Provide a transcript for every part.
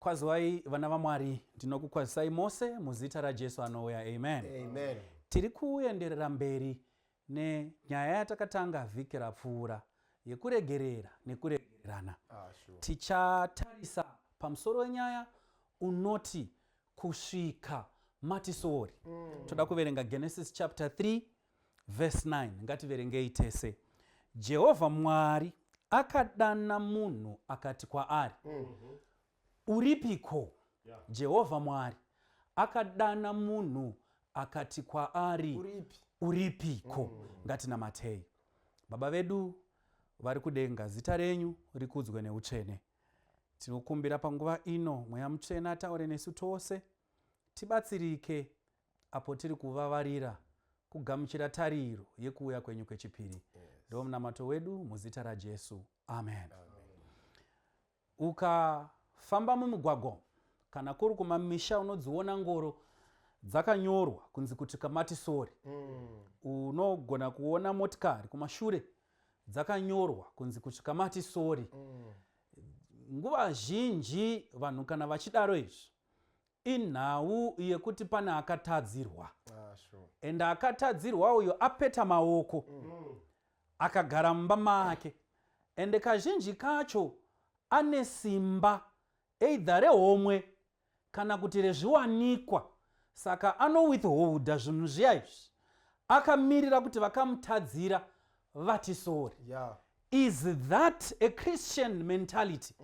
Kwaziwai vana vaMwari, ndinokukwazisai mose muzita raJesu anouya, amen. Amen. Tiri kuenderera mberi nenyaya yatakatanga vhiki rapfuura yekuregerera nekuregererana. Sure. Tichatarisa pamusoro wenyaya unoti kusvika mati sorry. Toda kuverenga Genesis chapter 3 verse 9. Ngativerengei tese. Jehovha Mwari akadana munhu akati kwaari, "Uripiko?" Jehovha Mwari akadana munhu akati kwaari, Uripi? "Uripiko?" Ngatinamatei. Baba vedu vari kudenga, zita renyu rikudzwe neutsvene. Tinokumbira panguva ino Mweya Mutsvene ataure nesu tose, tibatsirike apo tiri kuvavarira kugamuchira tariro yekuuya kwenyu kwechipiri. Ndo munamato wedu muzita raJesu, amen. Ukafamba mumugwagwa kana kuri kumamisha, unodziona ngoro dzakanyorwa kunzi kuti kamati sorry. Unogona kuona motikari kumashure dzakanyorwa kunzi kuti kamati sorry. Nguva zhinji vanhu kana vachidaro, izvi inhau yekuti pane akatadzirwa. Ende akatadzirwa uyo apeta maoko, akagara mumba make, ende kazhinji kacho ane simba either rehomwe kana kuti rezviwanikwa, saka anowithholda zvinhu zviya izvi akamirira kuti vakamutadzira vati sorry. Is that a Christian mentality?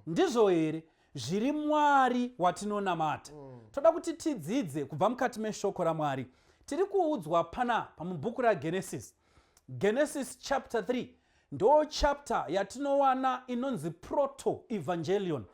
Ndizvo here zviri Mwari watinonamata? Toda kuti tidzidze kubva mukati meshoko raMwari. Tiri kuudzwa panapa mubhuku raGenesis, Genesis chapter 3, ndo chapter yatinowana inonzi proto evangelion,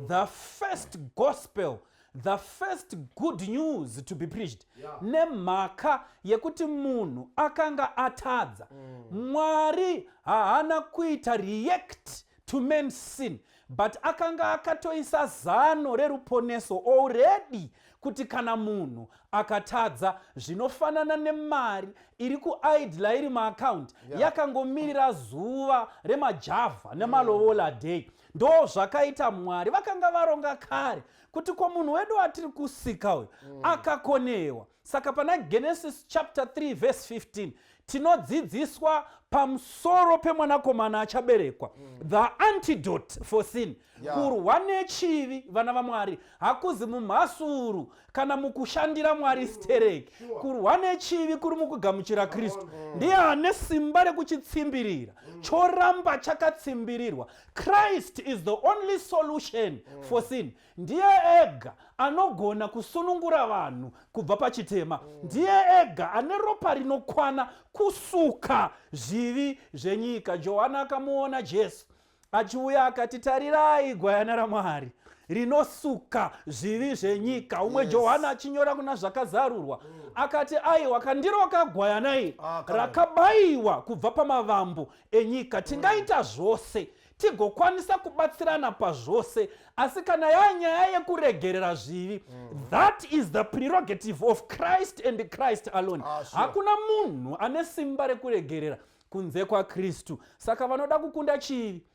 the first gospel, the first good news to be preached. Nemhaka yekuti munhu akanga atadza, Mwari haana kuita react to man's sin, but akanga akatoisa zano reruponeso already kuti kana munhu akatadza, zvinofanana nemari iri kuidler iri muaccount, yakangomirira zuva remajavha nemalowola day. Ndo zvakaita Mwari, vakanga varonga kare kuti ko munhu wedu atiri kusika uyu akakonewa. Saka pana Genesis chapter 3 verse 15 tinodzidziswa pamusoro pemwanakomana achaberekwa, the antidote for sin. Kurwa nechivi, vana vaMwari, hakuzi mumhasuru kana mukushandira Mwari stereki. Kurwa nechivi kuri mukugamuchira Kristu. Ndiye ane simba rekuchitsimbirira, choramba chakatsimbirirwa. Christ is the only solution for sin. Ndiye ega anogona kusunungura vanhu kubva pachitema. Ndiye ega ane ropa rinokwana kusuka zvivi zvenyika. Johana akamuona Jesu achiuya akati, "Tarirai gwayana raMwari rinosuka zvivi zvenyika." Umwe Johana achinyora kuna Zvakazarurwa akati, "Aiwa, kandiroka gwayana iri Ah, come on. rakabayiwa kubva pamavambo enyika." Tingaita zvose, tigokwanisa kubatsirana pazvose, asi kana yanyaya yekuregerera zvivi, that is the prerogative of Christ and Christ alone. Hakuna munhu ane simba rekuregerera kunze kwaKristu. Saka vanoda kukunda chivi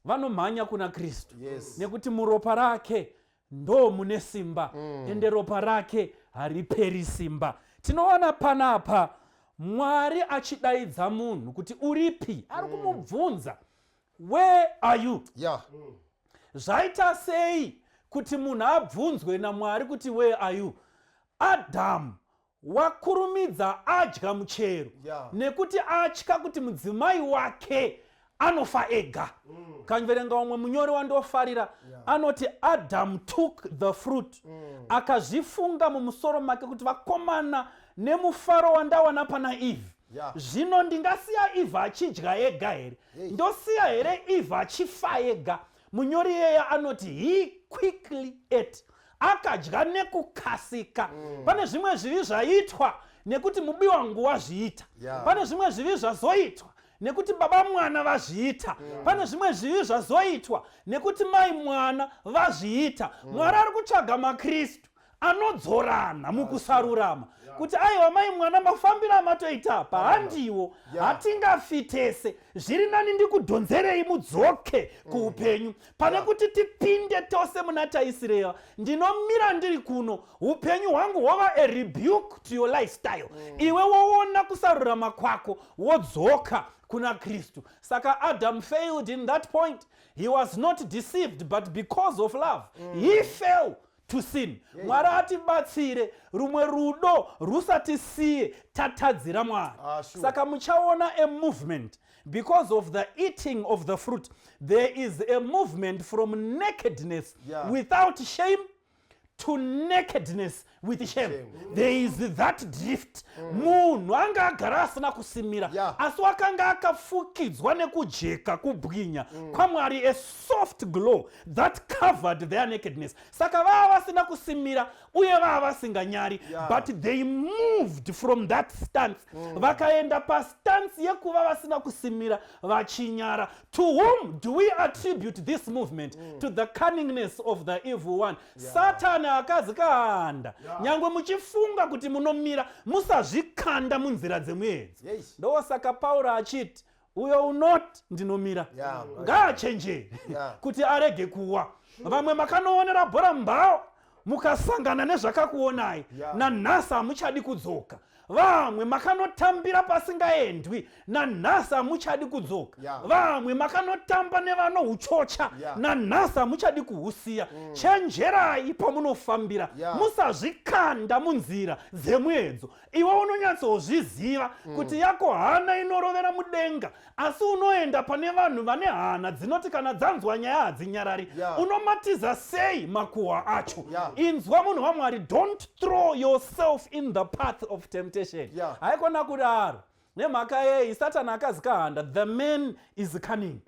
vanomhanya kuna Kristu, nekuti muropa rake ndo mune simba, ende ropa rake hariperi simba. Tinoona panapa Mwari achidaidza munhu kuti, "Uripi?" Ari kumubvunza, "Where are you?" Zvaita sei kuti munhu abvunzwe naMwari kuti, "Where are you?" Adhamu wakurumidza adya muchero nekuti atya kuti mudzimai wake anofa ega. Kanverenga umwe munyori wandofarira, anoti Adam took the fruit, akazvifunga mumusoro make kuti, "Vakomana, nemufaro wandawana pana Eve, zvino ndingasiya Eve achidya ega here? Ndosiya here Eve achifa ega?" Munyori iyeye anoti he quickly ate, akadya nekukasika. Pane zvimwe zvivi zvaitwa nekuti mubiwangu wazviita. Pane zvimwe zvivi zvazoitwa nekuti baba mwana vazviita. Pane zvimwe zvivi zvazoitwa nekuti mai mwana vazviita. Mwari ari kutsvaga maKristu. Anodzorana mukusarurama kuti aiwa mai mwana, mafambiro amatoita apa handiwo. Hatingafi tese. Zviri nani ndikudhonzerei mudzoke kuupenyu pane kuti tipinde tose muna taisireva. Ndinomira ndiri kuno, upenyu hwangu hwova a rebuke to your lifestyle. Iwe woona kusarurama kwako, wodzoka kuna Kristu. Saka Adam failed in that point. He was not deceived, but because of love he fell to sin. Mwari atibatsire, rumwe rudo rusatisiye tatadzira Mwari. Saka muchaona a movement because of the eating of the fruit. There is a movement from nakedness without shame to nakedness with shame. Shame. There is that drift. Munhu anga agara asina kusimira, asi wakanga akafukidzwa nekujeka kubwinya kwaMwari, a soft glow that covered their nakedness. Saka vava vasina kusimira uye vava vasinganyari, but they moved from that stance, vakaenda pastance yekuva vasina kusimira vachinyara. To whom do we attribute this movement? To the cunningness of the evil one. Satani akazikanda. Nyangwe muchifunga kuti munomira, musazvikanda munzira dzemuedzi. Ndosaka Pauro achiti, uyo unoti ndinomira ngaachenjere kuti arege kuwa. Vamwe makanoonera bhora mubhawa, mukasangana nezvakakuonai, nanhasi hamuchadi kudzoka. Vamwe makanotambira pasingaendwi, nanhasi hamuchadi kudzoka. Vamwe makanotamba nevanouchocha, nanhasi hamuchadi kuhusiya. Chenjerai pamunofambira. Musazvikanda munzira dzemuedzo. Iwe unonyatsozviziva kuti yako hana inorovera mudenga, asi unoenda pane vanhu vane hana dzinoti kana dzanzwa nyaya hadzinyarari. Unomatiza sei makuhwa acho? Inzwa, munhu waMwari, don't throw yourself in the path of temptation. Haikona kudaro. Nemhaka yei? Satani akazikahanda. The man is cunning.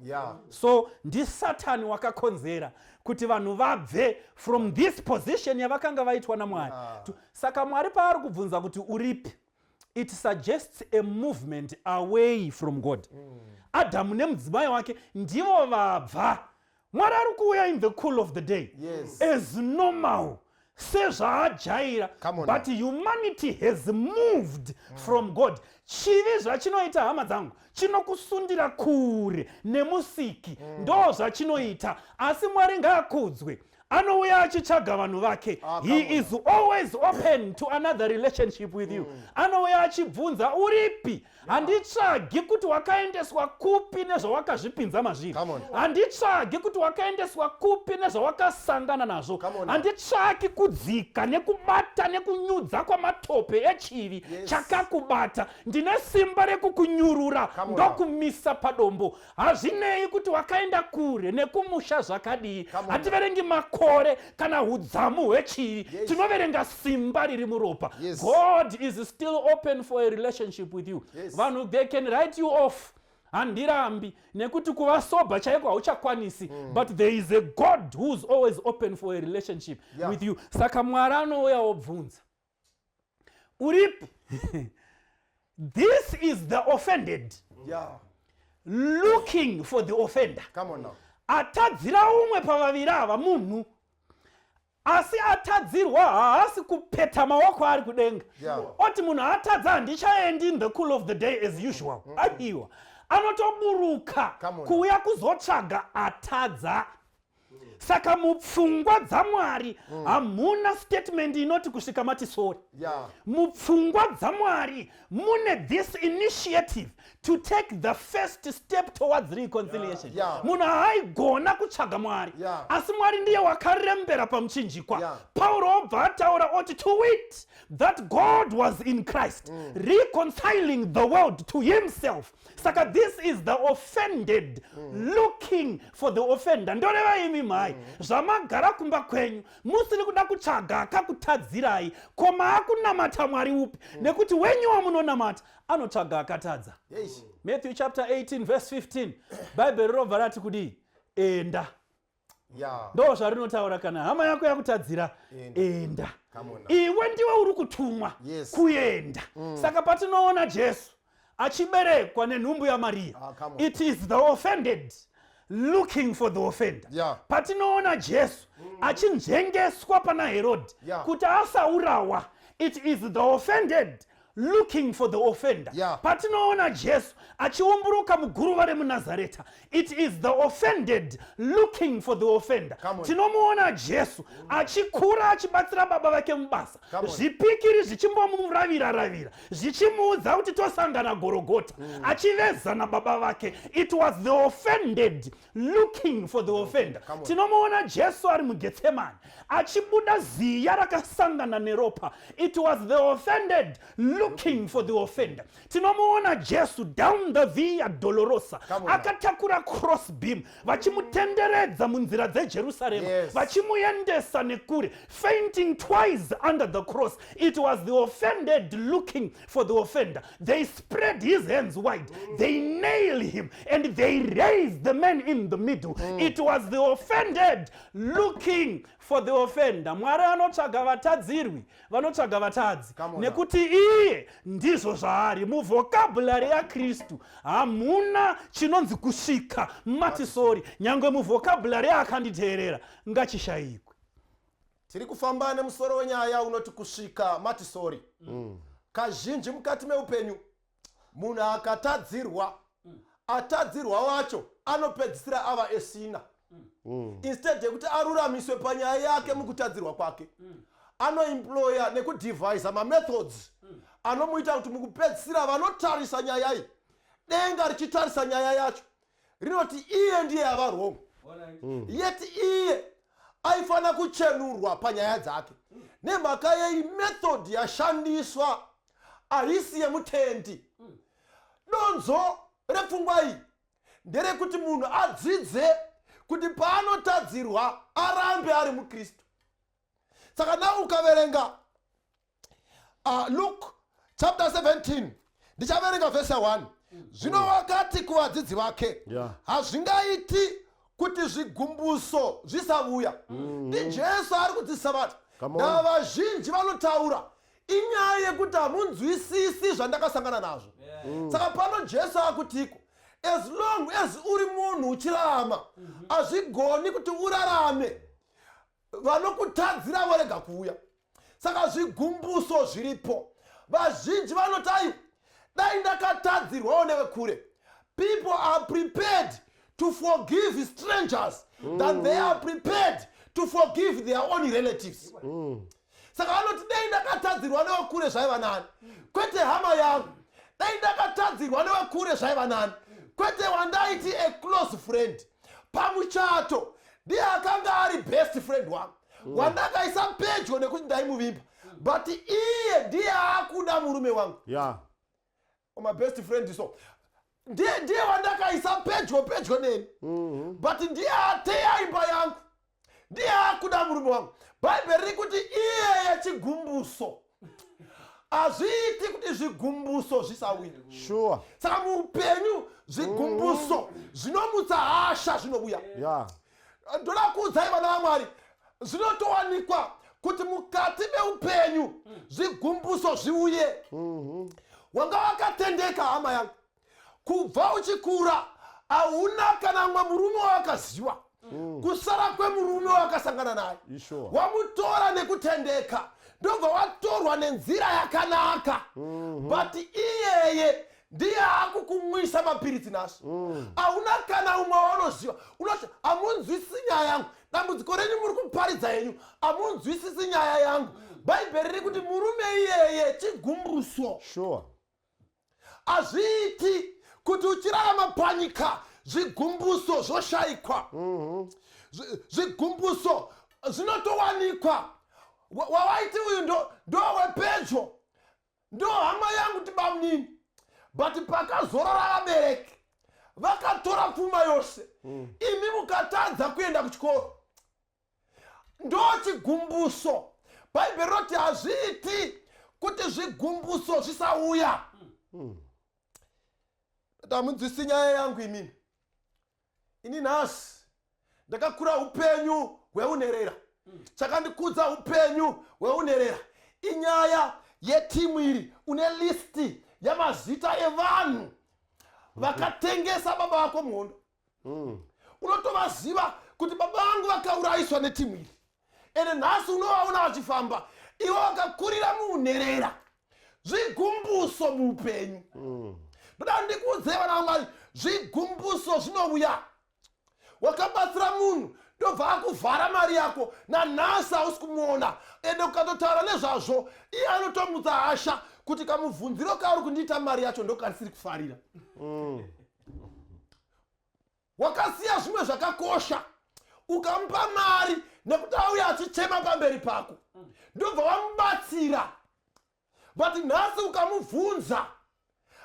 So ndisatani wakakonzera kuti vanhu vabve from this position yavakanga vaitwa naMwari. Saka Mwari paari kubvunza kuti uripi, it suggests a movement away from God. Adhamu nemudzimai wake ndivo vabva. Mwari ari kuuya in the cool of the day, as normal, sezvaajaira. Come on. But humanity has moved from God. Chivi zvachinoita, hama dzangu, chinokusundira kure nemusiki. Ndo zvachinoita. Asi Mwari ngaakudzwe, anouya achitsvaga vanhu vake. Ah, He come on. is always open to another relationship with you. Anouya achibvunza, uripi? Handitsvagi kuti wakaendeswa kupi nezvawakazvipinza mazviri. Come on. Handitsvagi kuti wakaendeswa kupi nezvawakasangana nazvo. Come on. Handitsvaki kudzika nekubata nekunyudza kwamatope echivi chakakubata. Ndine simba rekukunyurura, Come on. ndokumisa padombo. Hazvinei kuti wakaenda kure nekumusha zvakadii. Come on. Hativerengi makore kana udzamu hwechivi. Tinoverenga simba riri muropa. God is still open for a relationship with you. Vanhu, they can write you off, handirambi, nekuti kuva sober chaiko hauchakwanisi, but there is a God who is always open for a relationship with you. Saka Mwari anouya obvunza, uripi? This is the offended looking for the offender. Come on now. Atadzira umwe pavaviri ava munhu, asi atadzirwa haasi kupeta maoko ari kudenga oti munhu atadza, handichaendi in the cool of the day as usual. Aiwa, anotoburuka Come on. kuuya kuzotsvaga atadza. Saka mupfungwa dzaMwari hamuna statement inoti kusvika mati sorry. Mupfungwa dzaMwari mune this initiative to take the first step towards reconciliation. Munhu haaigona kutsvaga Mwari, asi Mwari ndiye wakarembera pamuchinjikwa. Pauro obva ataura oti, to wit that God was in Christ reconciling the world to himself. Saka this is the offended looking for the offender. Ndoreva imi mhai, zvamagara kumba kwenyu musiri kuda kutsvaga akakutadzirai, ko maakunamata Mwari upi? Nekuti wenyu wamunonamata anotsvaga akatadza. Matthew chapter 18 verse 15, Bhaibheri robva rati kudii? Enda. Ndo zvarinotaura. Kana hama yako yakutadzira, Enda. enda. Come on now. Iwe ndiwe uri kutumwa kuenda. Saka patinoona Jesu achiberekwa nenhumbu yaMariya, Ah, come on. it is the offended. looking for the offender. Patinoona Jesu achinzvengeswa pana Herodhi kuti asaurawa, it is the offended looking for the offender. Patinoona Jesu achiumburuka muguruva remuNazareta, it is the offended looking for the offender. Come on. Tinomuona Jesu achikura achibatsira baba vake mubasa, Come on. zvipikiri zvichimbomuravira ravira, zvichimuudza kuti tosangana Gorogota, achiveza nababa vake. It was the offended looking for the offender. Come on. Tinomuona Jesu ari muGetsemani achibuda ziya rakasangana neropa. It was the offended looking for the offender. Tinomuona Jesu down the Via Dolorosa, Come on now. akatakura cross beam, vachimutenderedza munzira dzeJerusarema, vachimuendesa nekure, fainting twice under the cross. It was the offended looking for the offender. They spread his hands wide, they nail him, and they raise the man in the middle. It was the offended looking for the offender. Mwari anotsvaga vatadzirwi vanotsvaga vatadzi, Come on. nekuti iye ndizvo zvaari. Muvocabulary yaKristu hamuna chinonzi kusvika mati sorry. Nyange muvocabulary yaakanditeerera ngachishayikwe. Tiri kufamba nemusoro wenyaya unoti kusvika mati sorry. Kazhinji mukati meupenyu, munhu akatadzirwa, atadzirwa wacho anopedzisira ava esina. Instead yekuti aruramiswe panyaya yake mukutadzirwa kwake, anoemploya nekudevisa mamethods anomuita kuti mukupedzisira vanotarisa nyaya iyi, denga richitarisa nyaya yacho, rinoti iye ndiye ava wrong. Yet iye aifanira kuchenurwa panyaya dzake. Nemhaka yei? Method yashandiswa haisi yemutendi. Donzo repfungwa iyi nderekuti munhu adzidze kuti paanotadzirwa arambe ari muKristu. Saka na ukaverenga Luke chapter 17, ndichaverenga vhesi 1. Zvino wakati kuvadzidzi vake, "Hazvingaiti kuti zvigumbuso zvisavuya." NdiJesu ari kudzidzisa vanhu. Come on. Ndava vazhinji vanotaura inyaya yekuti hamunzwisisi zvandakasangana nazvo. Saka pano Jesu akutiko, as long as uri munhu uchirarama, hazvigoni kuti urarame vanokutadzira vorega kuuya. Saka zvigumbuso zviripo. Vazhinji vanoti, "Aiwa, dai ndakatadzirwawo nevekure." People are prepared to forgive strangers than they are prepared to forgive their own relatives. Saka vanoti, "Dai ndakatadzirwa nevekure zvaiva nani, kwete hama yangu. Dai ndakatadzirwa nevekure zvaiva nani, kwete wandaiti a close friend pamuchato. Ndiye akanga ari best friend wangu wandakaisa pedyo nekuti ndaimuvimba, but iye ndiye akuda murume wangu." Mabest friend, so ndiye wandakaisa pedyo pedyo neni, but ndiye ateya imba yangu, ndiye akuda murume wangu. Bhaibheri riri kuti iye yechigumbuso. Hazviiti kuti zvigumbuso zvisawira. Saka muupenyu zvigumbuso zvinomutsa hasha zvinovuya. Ndoda kuudzai, vana vaMwari, zvinotowanikwa kuti mukati meupenyu zvigumbuso zviuye. Wanga wakatendeka, hama yangu, kubva uchikura hauna kana mumwe murume wawakaziva kusara kwemurume wawakasangana naye. Wamutora nekutendeka, ndobva watorwa nenzira yakanaka, but iyeye ndiye akukumwisa mapiritsi nhasi. Hauna kana umwe waunoziva. Unoti, "Hamunzwisisi nyaya yangu." Dambudziko renyu, muri kuparidza henyu, hamunzwisisi nyaya yangu. Bhaibheri riri kuti murume iyeye chigumbuso. Hazviiti kuti uchirarama panyika zvigumbuso zvoshayikwa. Zvigumbuso zvinotowanikwa. Wawaiti uyu ndo wepedyo, ndo hama yangu, tibamunini, but pakazorora vabereki vakatora pfuma yose, imi mukatadza kuenda kuchikoro, ndo chigumbuso. Bhaibheri roti hazviiti kuti zvigumbuso zvisauya. Tamunzwisi nyaya yangu imimi. Ini nhasi ndakakura upenyu hweunherera. Chakandikudza upenyu hweunherera inyaya yetimu iri. Une list yamazita evanhu vakatengesa baba vako muhondo. Unotovaziva kuti baba vangu vakaurayiswa netimu iri, ende nhasi unovaona vachifamba. Iwe wakakurira muunherera, zvigumbuso muupenyu. Ndoda ndikuudzei, vana vaMwari, zvigumbuso zvinouya. Wakabatsira munhu, ndobva akuvhara mari yako, nanhasi hausi kumuona. Ende ukatotaura nezvazvo, iye anotomutsa hasha kuti kamubvunziro kauri kundiita mari yacho ndokandisiri kufarira. Wakasiya zvimwe zvakakosha, ukamupa mari nekuti auya achichema pamberi pako, ndobva wamubatsira. But nhasi ukamubvunza,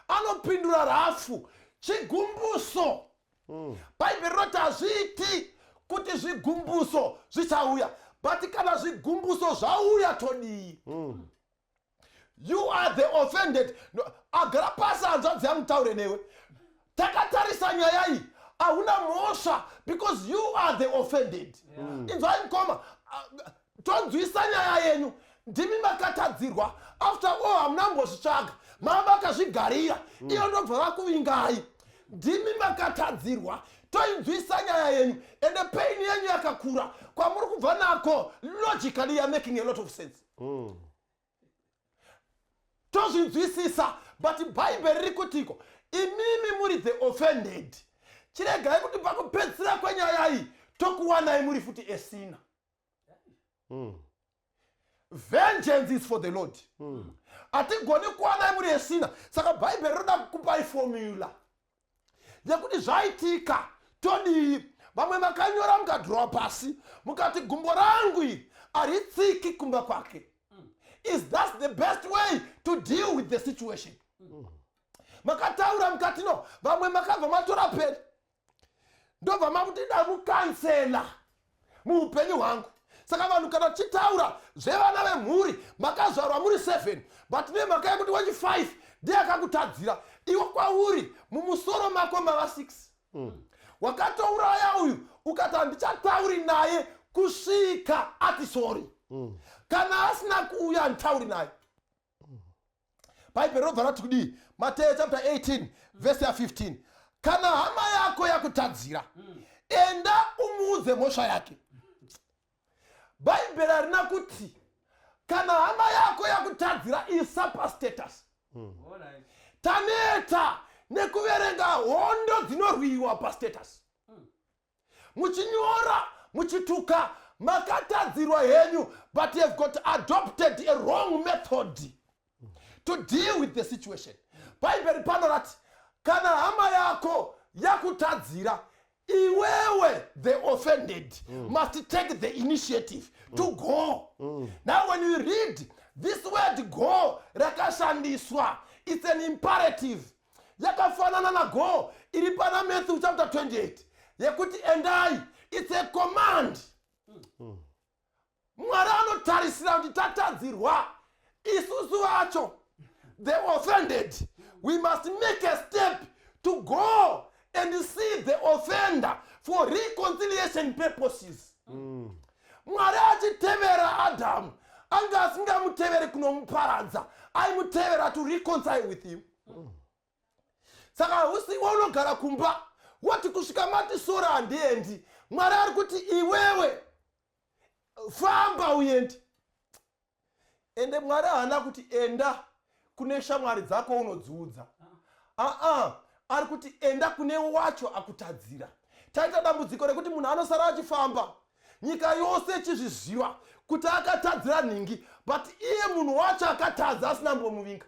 anopindura rafu. Chigumbuso. Bhaibheri rinoti hazviiti kuti zvigumbuso zvichauya, but kana zvigumbuso zvauya, todii? You are the offended. No, agara pasi, hanzvadzi yangu, taure newe. Takatarisa nyaya iyi, hauna mhosva because you are the offended. Inzwai mukoma, tonzwisa nyaya yenyu. Ndimi makatadzirwa. After all, hamuna mbozvitsvaga, mava makazvigarira. Iyo ndobva vakuvingai. Ndimi makatadzirwa, toinzwisa nyaya yenyu. Ende pain yenyu yakakura kwamuri kubva nako. Logically, you are making a lot of sense. Tozvinzwisisa, but Bhaibheri riri kutiko imimi muri the offended. Chiregai kuti pakupedzisira kwenyaya iyi tokuwanai muri futi esina. Vengeance is for the Lord. Hatigoni kuwanai muri esina. Saka Bhaibheri rinoda kukupai formula yekuti zvaitika todii. Vamwe makanyora, mukadhirowa pasi, mukati gumbo rangu iri haritsiki kumba kwake. Is that the best way to deal with the situation? Makataura mukati no. Vamwe makabva matora peni, ndobva makuti ndamukansela muupenyu hwangu. Saka vanhu, kana tichitaura zvevana vemhuri, makazvarwa muri 7, but nemhaka yekuti wechi5 ndiye akakutadzira, iwe kwauri mumusoro mako mava 6. Wakatouraya uyu, ukati handichatauri naye kusvika ati sorry. Kana asina kuuya, handitauri naye. Bhaibheri robva rati kudii? Mateyo chapter 18 vhesi ya15: kana hama yako yakutadzira, enda umuudze mhosva yake. Bhaibheri harina kuti kana hama yako yakutadzira, isa pastatus. Taneta nekuverenga hondo dzinorwiwa pastatus, muchinyora, muchituka. Makatadzirwa henyu, but you have got adopted a wrong method to deal with the situation. Bhaibheri pano rati kana hama yako yakutadzira, iwewe the offended must take the initiative to go. Now, when you read this word "go" rakashandiswa, it's an imperative, yakafanana nago iri pana Matthew chapter 28 yekuti endai. It's a command. Mwari anotarisira kuti tatadzirwa isusu vacho, the offended, we must make a step to go and see the offender for reconciliation purposes. Mwari achitevera Adhamu, anga asingamuteveri kunomuparadza, aimutevera to reconcile with him. Saka hausiwe unogara kumba woti kusvika mati sorry handiendi. Mwari ari kuti iwewe famba uendi. Ende Mwari haana kuti enda kune shamwari dzako unodziudza. Aa, ari kuti enda kune wacho akutadzira. Taita dambudziko rekuti munhu anosara achifamba nyika yose ichizviziva kuti akatadzira nhingi, but iye munhu wacho akatadza asina mbomuvinga.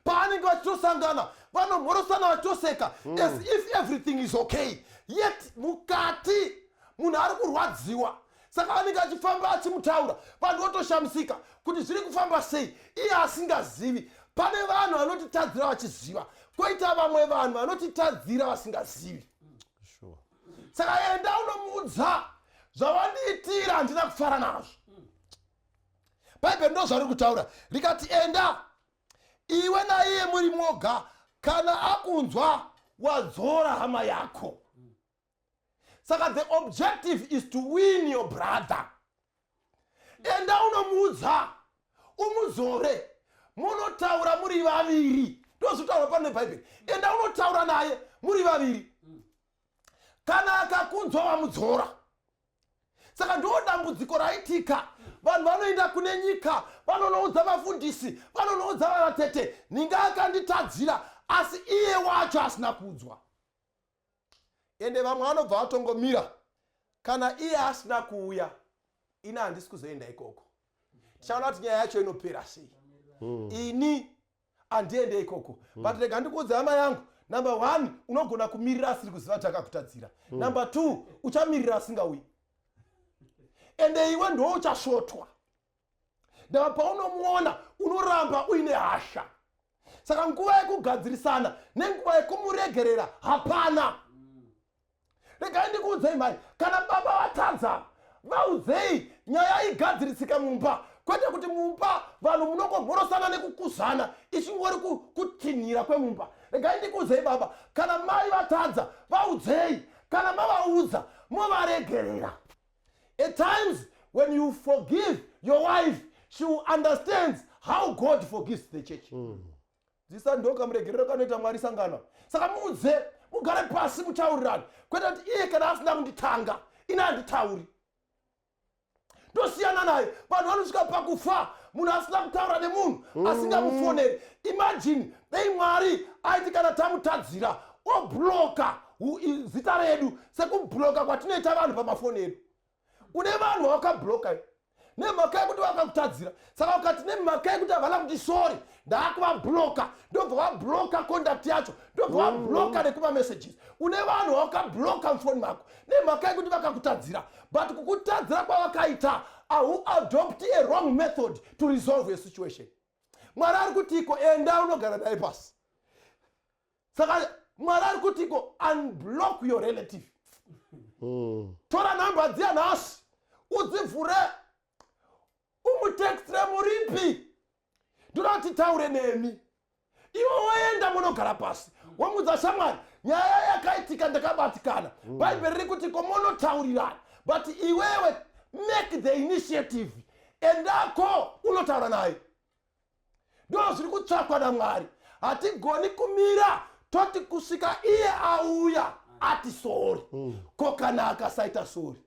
Paanenge vachitosangana, vanomhorosana, vachitoseka as if everything is okay, yet mukati munhu ari kurwadziwa. Saka anenge achifamba achimutaura, vanhu votoshamisika kuti zviri kufamba sei, iye asingazivi. Pane vanhu vanotitadzira vachiziva, kwoita vamwe vanhu vanotitadzira vasingazivi. Saka enda unomuudza zvawandiitira, handina kufara nazvo. Bhaibheri ndo zvari kutaura, rikati enda iwe naiye muri moga. Kana akunzwa, wadzora hama yako. Saka the objective is to win your brother. Enda unomuudza, umudzore, munotaura muri vaviri. Ndozvitaura pane Bhaibheri, enda unotaura naye muri vaviri. Kana akakunzwa wamudzora. Saka ndo dambudziko raitika. Vanhu vanoenda kune nyika, vanonoudza vafundisi, vanonoudza vanatete, ninga akanditadzira, asi iye wacho asina kuudzwa. Ende vamwe vanobva vatongomira, kana iye asina kuuya, ini handisi kuzoenda ikoko. Tichaona kuti nyaya yacho inopera sei. Ini handiende ikoko. But rega ndikuudze hama yangu, number 1, unogona kumirira asiri kuziva kuti akakutadzira. Number 2, uchamirira asingauyi, ende iwe ndo uchasvotwa. Ndava paunomuona unoramba uine hasha. Saka nguva yekugadzirisana nenguva yekumuregerera hapana. Regai ndikuudzei mhai, kana baba vatadza, vaudzei nyaya igadzirisika mumba, kwete kuti mumba vanhu munongomhorosana nekukuzana, ichingori kutinhira kwemumba. Regai ndikuudzei baba, kana mai vatadza, vaudzei. Kana mavaudza, movaregerera. At times when you forgive your wife, she will understands how God forgives the church. Dzisa ndokamuregerero kanoita Mwari sangano. Saka muudze, mugare pasi, mutaurirane, kwete kuti iye kana asina kunditanga, ini handitauri, ndosiyana naye. Vanhu vanosvika pakufa munhu asina kutaura nemunhu, asingamufoneri. Imagine dei Mwari aiti kana tamutadzira obloka zita redu sekubloka kwatinoita vanhu pamafoni edu. Une vanhu vawakabloka nemhaka yekuti vakakutadzira. Saka ukati nemhaka yekuti havana kuti sorry, ndaakuvabloka, ndobva wabloka contact yacho, ndobva wabloka nekumamessages. Une vanhu vawakabloka mufoni mako nemhaka yekuti vakakutadzira, but kukutadzira kwavakaita, ahu adopt a wrong method to resolve a situation. Mwari ari kutiko, enda unogara naye pasi. Saka Mwari ari kutiko, unblock your relative. Tora nhamba dziya nhasi, udzivhure, umutextire, "Muripi? Ndoda kuti taure nemi." Iwe woenda, munogara pasi, womudza, "Shamwari, nyaya yakaitika, ndakabatikana." Bhaibheri riri kuti komonotaurirana, but iwewe make the initiative, endako unotaura naye. Ndo zviri kutsvakwa naMwari. Hatigoni kumira toti kusvika iye auya ati sorry. Ko kana akasaita sorry?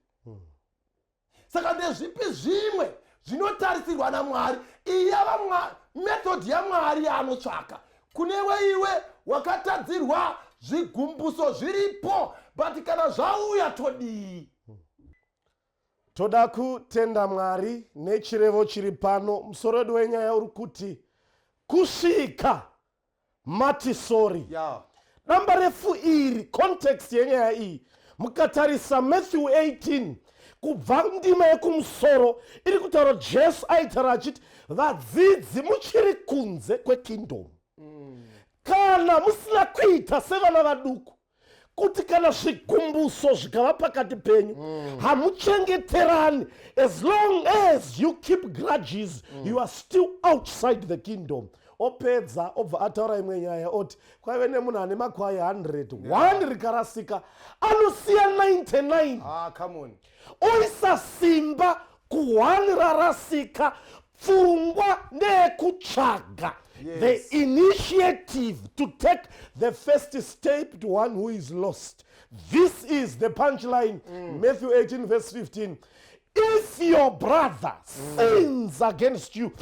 Saka ndezvipi zvimwe zvinotarisirwa naMwari? Iyi yava method yaMwari yaanotsvaka kunewe iwe wakatadzirwa. Zvigumbuso zviripo, but kana zvauya todii? Toda kutenda Mwari nechirevo chiri pano. Musoro wedu wenyaya uri kuti kusvika mati sorry. Damba refu iri, context yenyaya iyi, mukatarisa Matthew 18 kubva ndima yekumusoro, iri kutaura Jesu aitaura achiti, "Vadzidzi, muchiri kunze kwekingdom kana musina kuita sevana vaduku, kuti kana zvigumbuso zvikava pakati penyu, hamuchengeterani. As long as you keep grudges, you are still outside the kingdom." Opedza obva ataura imwe nyaya, oti kwaive nemunhu ane makwai 100, one rikarasika, anosiya 99, Ah, come on. oisa simba ku1 rarasika. Pfungwa ndeyekutsvaga the initiative to take the first step to one who is lost. This is the punchline. Matthew 18 verse 15: "If your brother sins against you,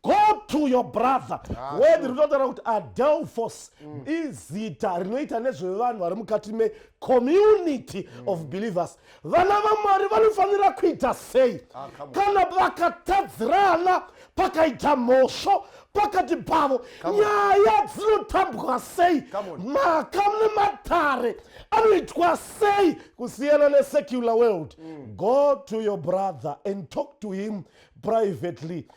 go to your brother." Word rinotaura kuti adelphos izita rinoita nezvevanhu vari mukati mecommunity of believers. Vana vaMwari vanofanira kuita sei Ah, come on. kana vakatadzirana, pakaita mhosvo pakati pavo? Nyaya dzinotambwa sei? Come on. Maka nematare anoitwa sei kusiyana nesecular world? Go to your brother and talk to him privately.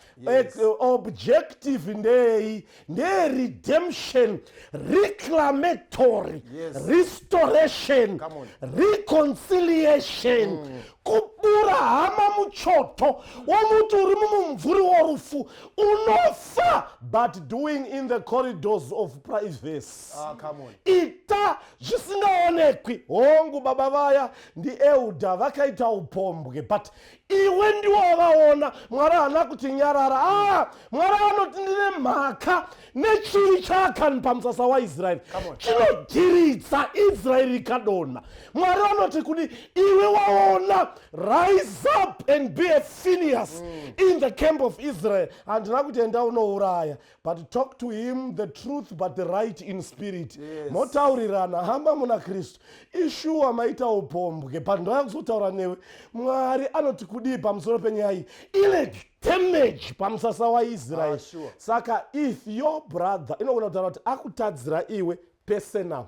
Objective ndei? Ndeyeredemption, reclamatory, restoration, Come on. reconciliation. Kubura hama muchoto womuti uri mumumvuri worufu unofa, but doing in the corridors of privacy. Ah, come on. Ita zvisingaonekwi. Hongu, baba vaya ndielder, vakaita upombwe, but iwe ndiwo wavaona. Mwari haana kuti nyarara. Ah, Mwari anoti ndine mhaka nechivi chaAkani pamusasa waIsraeri chinodhiridza Israeri ikadonha. Mwari vanoti kudi iwe waona, rise up and be a Phineas in the camp of Israel. Handina kuti enda unouraya, but talk to him the truth, but the right in spirit. Motaurirana, hamba muna Kristu. Ishuwa maita upombwe, but ndoya kuzotaura newe. Mwari anoti kudii pamusoro penyaya iyi ine damage pamusasa waIsraeri? Saka if your brother, inogona kutaura kuti akutadzira iwe personal,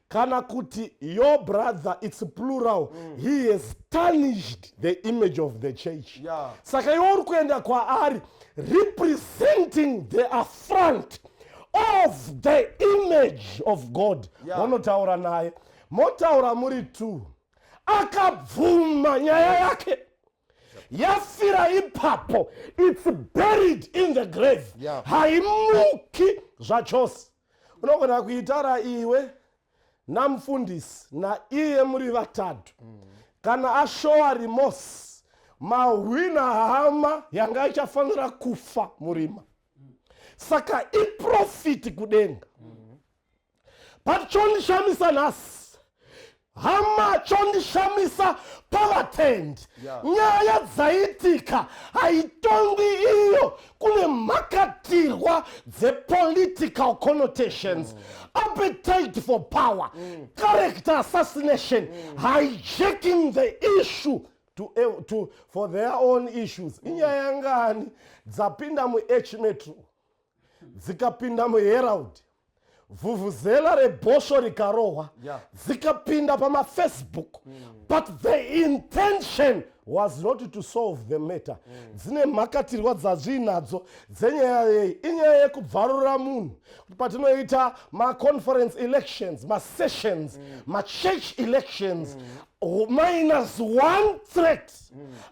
kana kuti your brother, it's plural, he has tarnished the image of the church. Saka iwe uri kuenda kwaari representing the affront of the image of God. Monotaura naye, motaura muri two. Akabvuma, nyaya yake yafira ipapo. It's buried in the grave. Haimuki zvachose. Unogona kuitara iwe namufundisi naiye muri vatatu. Kana ashowa remorse, mahwina hama yanga ichafanira kufa murima. Saka iprofit kudenga. But chondishamisa nhasi, hama, chondishamisa pavatendi, nyaya dzaitika haitongi iyo kune mhakatirwa dzepolitical connotations, appetite for power, character assassination, hijacking the issue for their own issues. Inyaya ngani dzapinda muH Metro, dzikapinda muHerald, vhuvhuzela rebhosvo rikarohwa, dzikapinda pamaFacebook, but the intention was not to solve the matter? Dzine mhakatirwa dzazviinadzo dzenyaya yei? Inyaya yekubvarura munhu. Kuti patinoita maconference elections, masessions, machurch elections, minus one threat.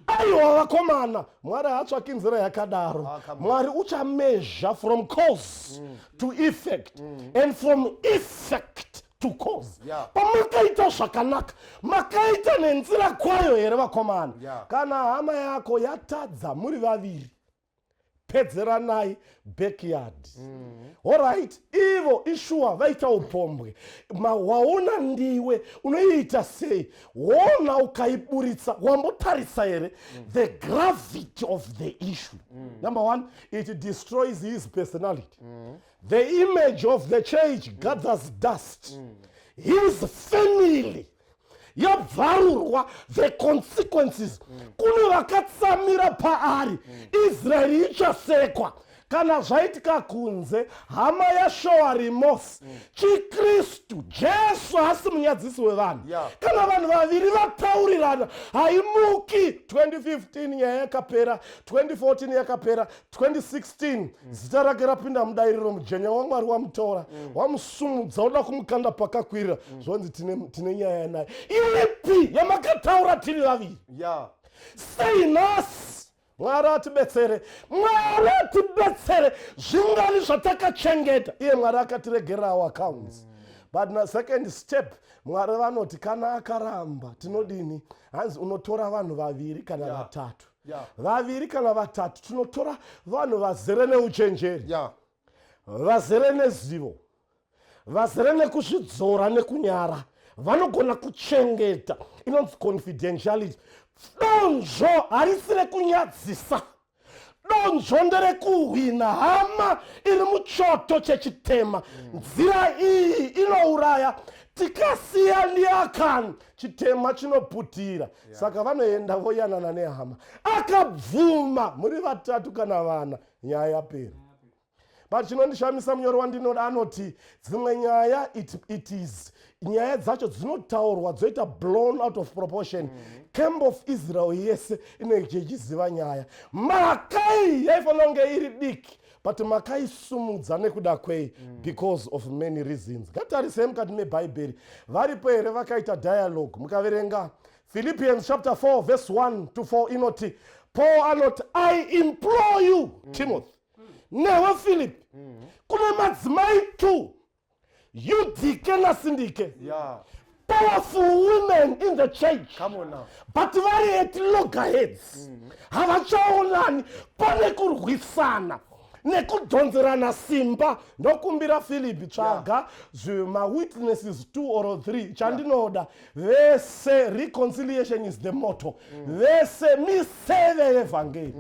Aiwa vakomana, Mwari haatsvaki nzira yakadaro. Ah, come on. Mwari uchameasure from cause to effect and from effect to cause. Pamakaita zvakanaka, makaita nenzira kwayo here, vakomana? Kana hama yako yatadza muri vaviri, pedzeranai backyard. Alright, ivo ishuwa vaita upombwe. Waona ndiwe unoiita sei? Wona ukaiburitsa, wambotarisa here the gravity of the issue? Number one, it destroys his personality. The image of the church gathers dust. His family yabvarurwa. The consequences kune vakatsamira paari. Israeri ichasekwa kana zvaitika kunze. Hama yashowa remorse. ChiKristu, Jesu haasi munyadzisi wevanhu. Kana vanhu vaviri vataurirana, haimuki. 2015 nyaya yakapera, 2014 yakapera, 2016 zita rake rapinda mudairiro. Mujenya waMwari wamutora, wamusumudza, uda kumukanda pakakwirira. Zvonzi tine nyaya naye ipi yamakataura tiri vaviri? Sei nhasi? Mwari atibetsere, Mwari atibetsere. Zvingani zvatakachengeta? Iye Mwari akatiregerera our accounts. But na second step, Mwari vanoti kana akaramba tinodini? Hanzi unotora vanhu vaviri kana vatatu. Vaviri kana vatatu, tinotora vanhu vazere neuchenjeri, vazere nezivo, vazere nekuzvidzora nekunyara, vanogona kuchengeta inonzi confidentiality. Donzvo harisi rekunyadzisa, donzvo nderekuhwina hama iri muchoto chechitema. Nzira iyi inouraya. Tikasiya ndiAkani, chitema chinoputira. Saka vanoenda voyanana nehama. Akabvuma, muri vatatu kana vana, nyaya yapera. But chinondishamisa, munyori wandinoda anoti dzimwe nyaya it is nyaya dzacho dzinotaurwa dzoita blown out of proportion. Camp of Israel yese inenge ichiziva nyaya. Makai yaifanira kunge iri diki, but makaisumudza nekuda kwei? Because of many reasons. Ngatarisei mukati mebhaibheri, varipo here vakaita dialogue? Mukaverenga Philippians chapter 4 verse 1 to 4 inoti, Paul anoti, "I implore you, Timothy, newe Philip, kune madzimai 2, Yudhike naSindike, powerful women in the church, Come on now. but vari at loggerheads, havachaonani, pane kurwisana nekudhonzerana simba. Ndokumbira Philip, tsvaga zvimawitnesses 2 or 3. Chandinoda vese, reconciliation is the motto, vese miseve yevhangeri,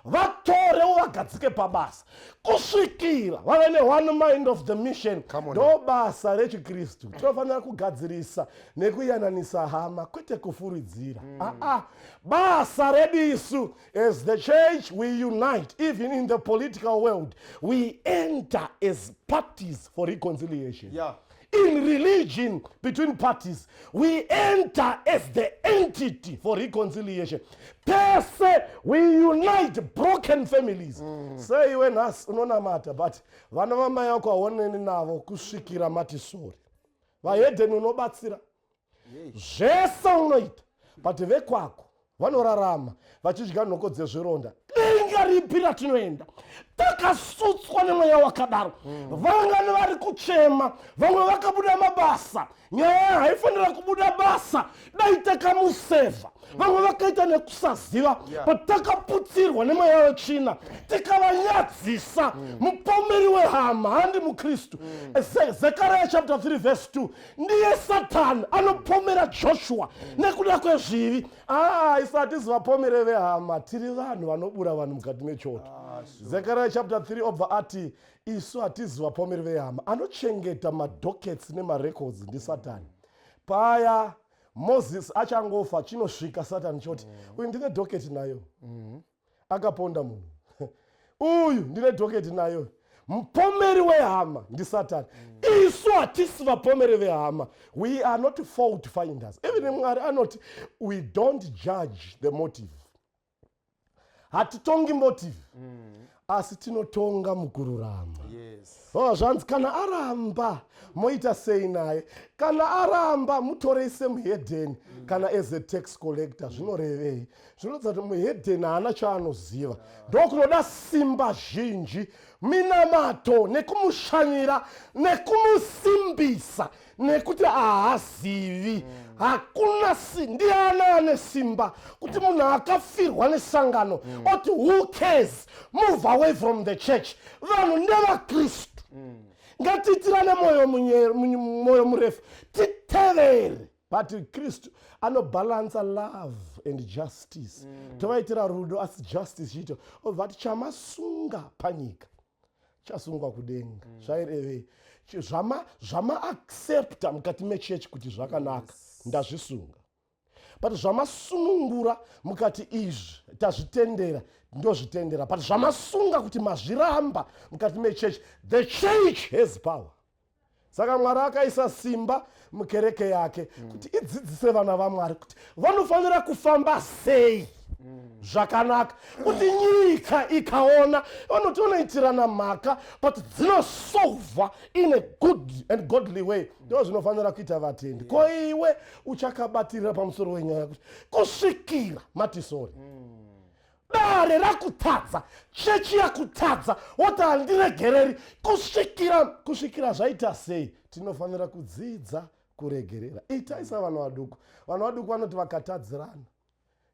vatore uvagadzike pabasa kusvikira vave neone mind of the mission." Come on. Ndo basa rechikristu. Tinofanira kugadzirisa nekuyananisa hama, kwete kufuridzira. Aa, basa redu isu as the church, we unite. Even in the political world, we enter as parties for reconciliation. In religion, between parties, we enter as the entity for reconciliation. Pese we unite broken families. Seiwe nhasi unonamata, but vana vamai vako haoneni navo kusvikira mati sorry. Vahedheni unobatsira, zvese unoita, but vekwako vanorarama vachidya nhoko dzezvironda. Denga ripi ratinoenda takasutswa nemweya wakadaro? Vangani vari kuchema, vamwe vakabuda mabasa. Nyaya haifanira kubuda basa, dai takamusevha. Vamwe vakaita nekusaziva, but takaputsirwa nemweya wetsvina, tikavanyadzisa. Mupomeri wehama handi mukristu. Zechariah chapter 3 verse 2, ndiye Satani anopomera Joshua nekuda kwezvivi. Aa, isu hatisi vapomere vehama, tiri vanhu vanobura vanhu mukati mechoto. Zechariah chapter 3 obva ati, isu hatizi vapomeri vehama, anochengeta madockets nemarecords ndisatani. Paya Moses achangofa, chinosvika Satani choti, "Uyu ndine docket nayo, akaponda munhu uyu, ndine docket nayo." Mupomeri wehama ndisatani. Isu hatisi vapomeri vehama. We are not fault finders. Even Mwari anoti we don't judge the motive. Hatitongi motive, asi tinotonga mukururama. Oh, zvanzi kana aramba, moita sei naye? Kana aramba, mutorei semuhedheni kana as a tax collector. Zvinorevei? Zvinoratidza kuti muhedheni haana chaanoziva. Ndokunoda simba zhinji, minamato nekumushanyira nekumusimbisa, nekuti haazivi. Hakuna ndiani ane simba kuti munhu akafirwa nesangano oti, "Who cares, move away from the church"? Vanhu ndevakristu. Ngatiitirane mwoyo murefu, titevere. But Kristu anobhalansa love and justice. Tovaitira rudo, asi justice chiito. Obva ati, "Chamasunga panyika chasungwa kudenga." Zvairevei? Zvamaaccepta mukati mechechi kuti zvakanaka, ndazvisunga. But zvamasunungura mukati izvi tazvitendera, ndozvitendera. But zvamasunga kuti mazviramba mukati mechechi, the church has power. Saka Mwari akaisa simba mukereke yake kuti idzidzise vana vaMwari kuti vanofanira kufamba sei zvakanaka, kuti nyika ikaona, vanoti vanoitirana mhaka, but dzinosolvwa in a good and godly way. Ndo zvinofanira kuita vatendi. Ko iwe uchakabatirira pamusoro wenyaya kuti kusvikira mati sorry? Dare rakutadza, chechi yakutadza, woti, "Handiregereri kusvikira zvaita sei?" Tinofanira kudzidza kuregerera. Itai savanhu vaduku. Vanhu vaduku vanoti vakatadzirana,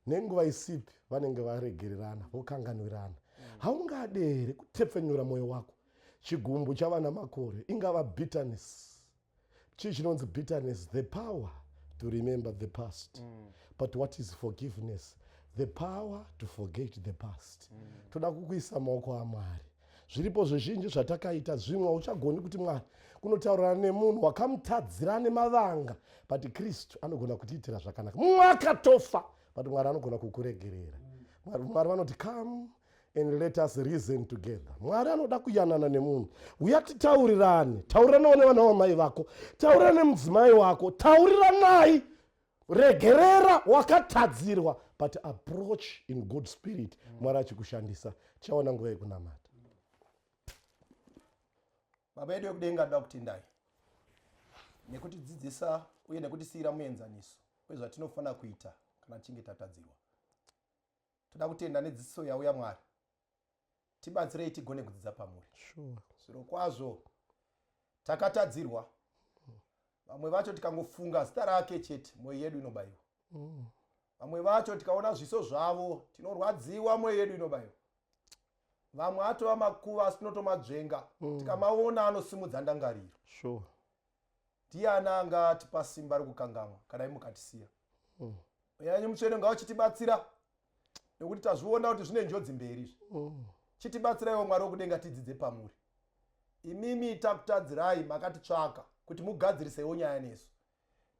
nenguva isipi vanenge varegererana, vokanganwirana. Haungade here kutepfenyura mwoyo wako chigumbu chavana makore? Ingava bitterness. Chii chinonzi bitterness? The power to remember the past. But what is forgiveness? The power to forget the past. Toda kukuisa maoko aMwari. Zviripo zvizhinji zvatakaita, zvimwe hauchagoni kuti Mwari kunotaurirana nemunhu wakamutadzira nemavanga, but Kristu anogona kutiitira zvakanaka. Mumwe akatofa, but Mwari anogona kukuregerera. Mwari vanoti, "Come and let us reason together." Mwari anoda kuyanana nemunhu. Uya titaurirane. Tauriranawo nevana vamai vako, taurira nemudzimai wako, tauriranai, regerera wakatadzirwa, but approach in good spirit. Mwari achikushandisa. Tichaona nguva yekunamata. Baba edu vekudenga, ndoda kutendai nekutidzidzisa uye nekutisiyira muenzaniso. wezvatinofanira kuita kana tichinge tatadzirwa. Toda kutenda nedzidziso yauya Mwari. Tibatsirei tigone kudzidza pamuri. Sure. Zvirokwazvo takatadzirwa. Vamwe vacho tikangofunga zita rake chete mwoyo yedu inobayiwa. Vamwe vacho tikaona zviso zvavo tinorwadziwa, mwoyo yedu inobayiwa. Vamwe atova makuva asi tinotomadzvenga. Tikamaona anosimudza ndangariro. Sure. Ndiani angatipa simba rekukangamwa kana imi mukatisiya? Mweya wenyu mutsvene ngauchitibatsira, nekuti tazviona kuti zvine njodzi mberi izvi. Chitibatsiraiwo Mwari wekudenga tidzidze pamuri. Imimi takutadzirai, makatitsvaka kuti mugadzirisewo nyaya nesu.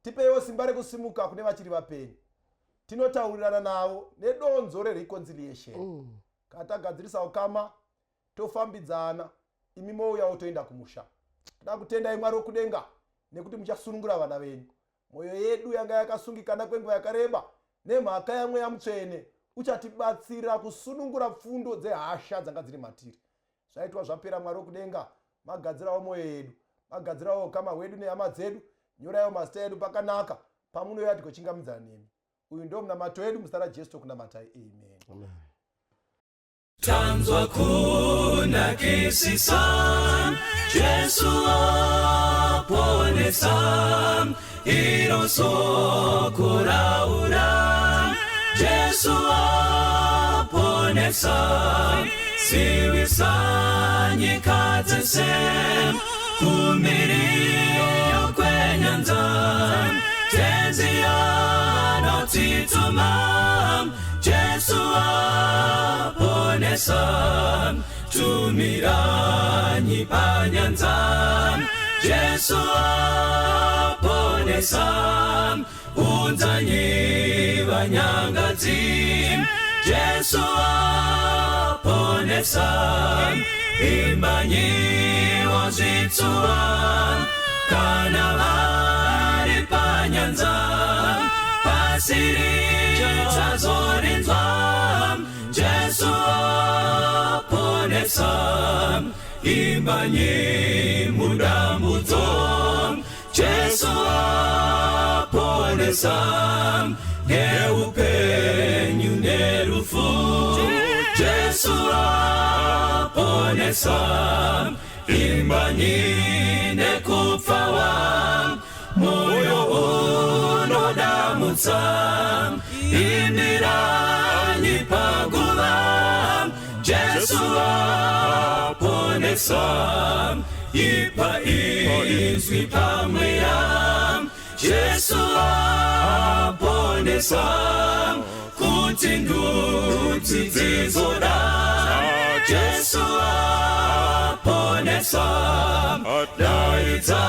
Tipeiwo simba rekusimuka kune vachiri vapenyu, tinotaurirana navo nedonzo rereconciliation. Kana tagadzirisa ukama, tofambidzana, imi mouyawo toenda kumusha. Toda kutendai Mwari wekudenga nekuti muchasunungura vana venyu. Mwoyo yedu yanga yakasungikana kwenguva yakareba nemhaka yaMweya Mutsvene uchatibatsira kusunungura pfundo dzehasha dzanga dziri matiri. Zvaitwa zvapera Mwari wekudenga, magadzirawo mwoyo yedu, magadzirawo ukama hwedu nehama dzedu, nyoraiwo mazita edu pakanaka pamunouya tigochingamidzana nemi. Uyu ndo munamato wedu, muzita raJesu tokunamatai, amen. Amen. Tanzwa kunakisisa, Jesu aponesa, iro soko raura. Jesu aponesa, zivisa nyika dzese, kumiriyo kwenyanza. Tenzi anotituma, Jesu aponesa, tumiranyi panyanza. Jesu aponesa, unzanyi vanyangadzi. Jesu aponesa, imbanyi wozvitsuwa, kana vari panyanza, pasiri chazorinzwa. Jesu aponesa, imbanyi mudambudzo. Jesu aponesa, neupenyu nerufu. Jesu aponesa, imbanyi nekupfawa, moyo unodamutsa. Imiranyi paguva, Jesu aponesa, ipa izwi pamweya. Jesu aponesa, kuti ndudzi dzizoda. Jesu aponesa, daidza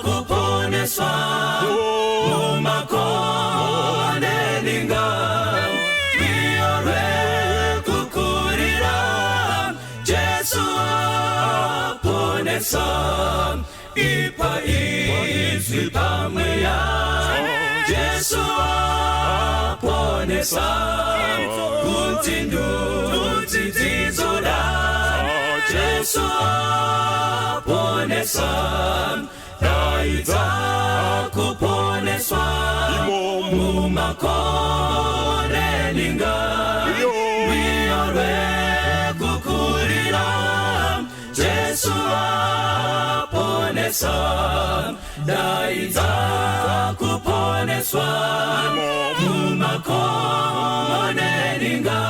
kuponeswa mumakone ninga, rwiyo rwekukurira. Jesu aponesa, ipa izwi pamweya. Jesu aponesa, kuti ndudzi dzizoda. Jesu aponesa, daidza kuponeswa mumakore ninga, rwiyo rwekukurira. Jesu aponesa, daidza kuponeswa mumakore ninga,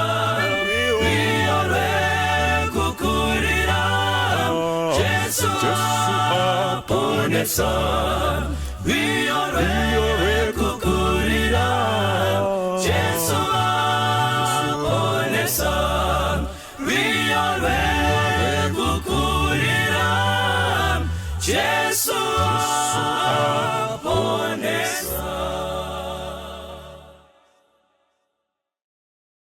rwiyo rwekukurira. Jesu aponesa, rwiyo rwekukurira. Jesu aponesa, rwiyo rwekukurira. Jesu